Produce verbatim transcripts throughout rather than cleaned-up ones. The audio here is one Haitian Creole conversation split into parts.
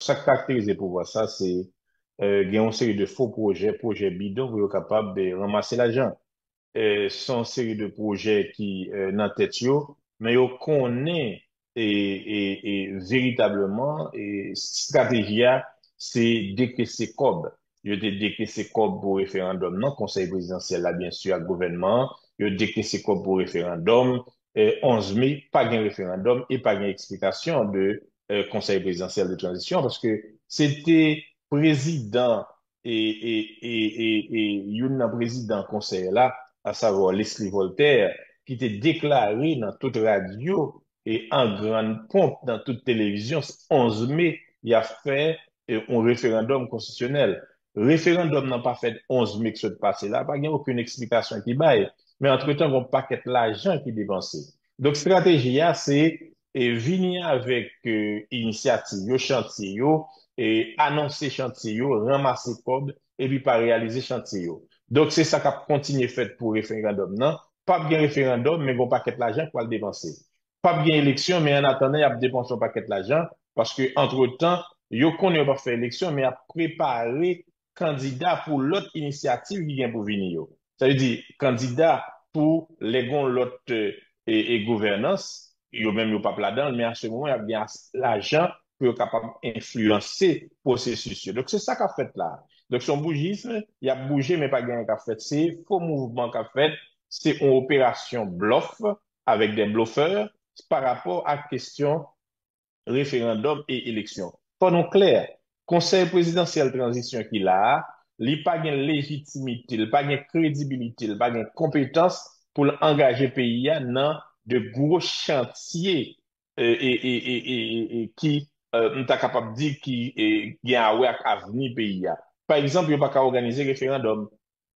Sa k karakterize pouvwa sa, se eh, gen yon seri de fo pwojè, pwojè bidon pou yo kapab eh, ranmase lajan. Eh, se yon seri de pwojè ki eh, nan tèt yo, men yo konnen e, e, e veritableman e estrateji a se dekese kòb. Yo te dekese kòb pou referandòm nan, konsèy prezidansyèl la, byen si, ak gouvènman an. Yo dekese kòb pou referandòm. Eh, onz me, pa gen referandòm e pa gen eksplikasyon de eh, konsèy prezidansyèl de tranzisyon, paske se te prezidan e, e, e, e, e youn nan prezidan konsèy la, asavwa Leslie Voltaire, ki te deklare nan tout radyo e an grann ponp nan tout televizyon, onz me, y ap fè eh, yon referandòm konstitisyonèl. Referandòm nan pa fèt onz me k sot pase la, pa gen okenn eksplikasyon ki bay. Men antretan, gen yon pakèt lajan ki depanse. Donk, estrateji a, se eh, vini avèk eh, inisyativ yo, chantye yo, eh, anonse chantye yo, ranmase kòb, epi pa reyalize chantye yo. Donk, se sa k ap kontinye fèt pou referandòm nan. P ap gen referandòm, men gen yon pakèt lajan k pral depanse. P ap gen eleksyon, men annatandan, y ap depanse yon pakèt lajan, paske, antretan, yo konnen yo p ap fè eleksyon, men y ap prepare kandida pou lòt inisyativ ki gen pou vini yo. Sa vle di, kandida pou lè gen yon lòt eh, e, e gouvènans, yo menm yo p ap ladan l, men a se moman, y ap gen as- lajan pou yo kapab enfliyanse pwosesis yo. Donk, se sa k ap fèt la. Donk, se yon boujism, y ap bouje, men pa gen anyen k ap fèt. Se fo mouvman k ap fèt, se yon operasyon blòf avèk de blofè pa rapò ak kesyon referandòm e eleksyon. Fò nou klè, konsèy prezidansyèl tranzisyon ki la a, li pa gen lejitimite, li pa gen kredibilite, li pa gen konpetans pou l angaje peyi a nan de gwo chantye eh, eh, eh, eh, eh, eh, eh, ki, eh, m ta kapab di, ki eh, gen a wè ak avni peyi a. Pa egzanp, yo pa ka òganize referandòm.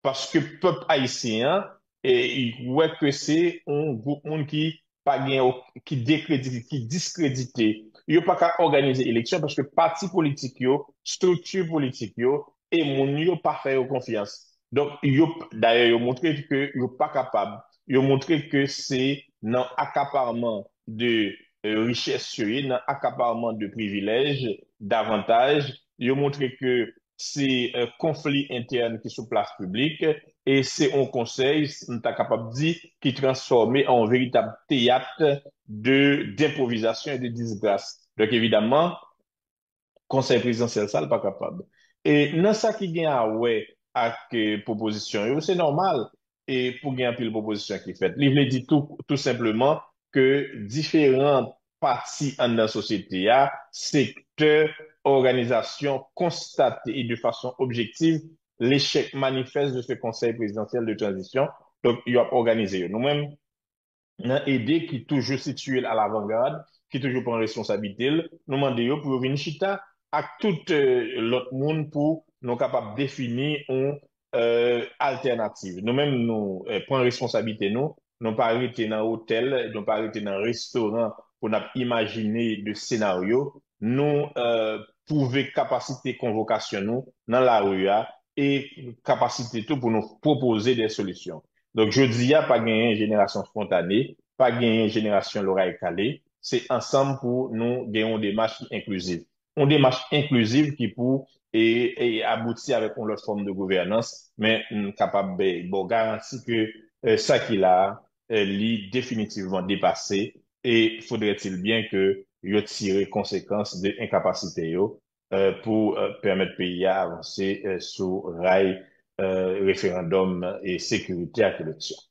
Paske pèp ayisyen an eh, wè ke se yon gwoup moun ki pa gen, ki dekredite, ki diskredite. Yo pa ka òganize eleksyon paske pati politik yo, estrikti politik yo, e moun yo pa fè yo konfyans. Donk, yo, dayè, yo montre ke yo pa kapab. Yo montre ke se nan akaparman de eh, richès yo ye, nan akaparman de privilèj, davantaj. Yo montre ke se eh, konfli entèn ki sou plas piblik, e se yon konsèy, m ta kapab di, ki transfòme an yon veritab teyat de, denpwovizasyon e de disgras. Donk, evidaman, konsèy prezidansyèl sa, l pa kapab. E nan sa ki gen a wè ak eh, pwopozisyon yo, se nòmal e pou gen anpil pwopozisyon ki fèt. Li vle di tou, tou senpleman ke diferan pati anndan sosyete a, sektè, òganizasyon konstate e de fason objektiv lechèk manifès de se konsèy prezidansyèl de tranzisyon. Donk, yo ap òganize yo. Nou menm, nan ede ki toujou sitiye l alavangad, ki toujou pran responsablite l, nou mande yo pou yo vin chita ak tout eh, lòt moun pou nou kapab defini yon eh, altènativ. Nou menm, nou eh, pran responsablite nou, nou pa rete nan otèl, nou pa rete nan restoran pou n ap imajine de senaryo. Nou eh, pwouve kapasite konvokasyon nou nan lari a e kapasite tou pou nou pwopoze de solisyon. Donk, jodi a, pa genyen jenerasyon spontane, pa genyen jenerasyon loray kale. Se ansanm pou nou gen yon demach ki enkliziv. Yon demach enkliziv ki pou e, e abouti avèk yon lòt fòm de gouvènans, men m kapab ba w garanti ke eh, sa ki la a, eh, li definitivman depase e faudrait-il bien ke yo tire konsekans de enkapasite yo eh, pou eh, pèmèt peyi a avanse eh, sou ray eh, referandòm e sekirite ak eleksyon.